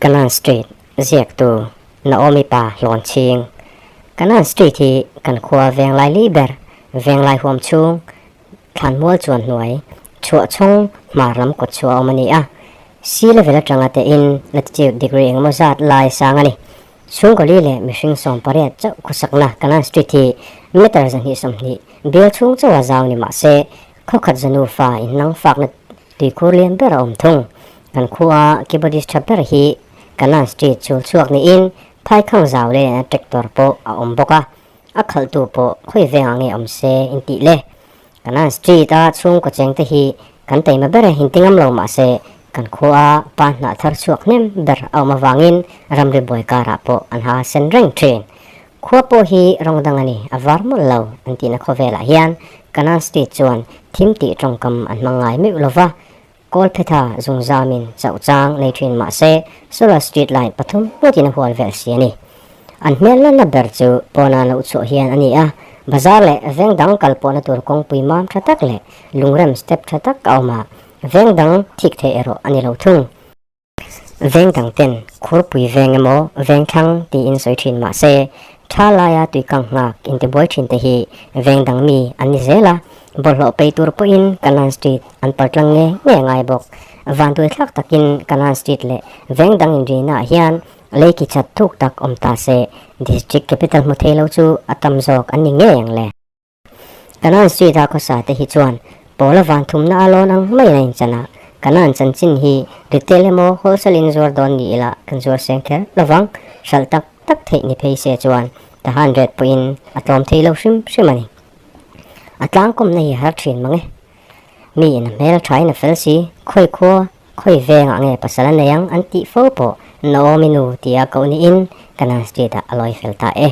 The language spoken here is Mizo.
Kanan Street ziaktu Naomi pa hlawn chhing. Kanan Street hi kan khua venglai li ber, venglai huam chhung, thlanmual chuan hnuai, chhuah chhung hmar lam kawt chhuah a awm a ni a. Sea level atanga te in latitude degree engemaw zat lai sang a ni. Chhungkaw li leh mihring 18 chauh khawsakna Kanan Street hi meter 220 bial chhung chauha zau ni mah se, khawkhat zanu fa inhnang fakna tuikhur lian ber a awm thung. Kan khua keyboardist tha ber hi Kanan Street chul chhuak niin phaikhang zau leh tractor pawh a awm bawk a, a khalhtu pawh khawi vengah nge awm se intih le. Kanan Street a chhungkaw chengte hi kan taima ber e inti ngam lo mahse kan khua pa hnah thar chhuak hnem ber a awm avangin ramri buai karah pawh an ha sen reng thin. Khua pawh hi rawng dang a ni, a var mawlh lo an tihna khawvelah hian Kanan Street chuan thim tih tawngkam an hmang ngai meuh lova, Kawlphetha zungzamin chauh chang nei thin mah se solar street light pathum ngawtin a hual vel si a ni. An hmel lanna ber chu pawna loh chhuah hian a ni a, bazar leh veng dang kal pawhna tur kawngpui mam tha tak leh lungrem step tha tak a awm a, veng dang thik theih erawh a ni lo thung. Veng dang ten khurpui veng emaw veng thlang tiin sawi thin mah se, tha laia tuikang nghak intibuai thin te hi veng dang mi an ni zel a, bawlhhlawh pei tur pawhin Kanan Street an paltlang nge nge ngai bawk. Vanduai thlak takin Kanan Street leh veng dang inrina ah hian lei ki chat thuk tak awm ta se, District Capital hmu thei lo chu a tam zawk an ni ngei ang le. Kanan Street a khawsa te hi chuan Pawla van thumna a lawn ang maiin a inchan a, Kanan chanchin hi retail emaw wholesale in zuar dawn ni ila kan zuar seng kher lovang, hralh tak tak theih ni phei se chuan Tahan rate pawhin a tlawm thei lo hrim hrim a ni. A tlangkawmna hi har thin mang e. Mi in a hmel thain a fel si, khawi khua, khawi vengah nge pasal a nei ang an tih fo pawh Naomi nu tia koh niin Kanan Street ah a lawi fel ta e.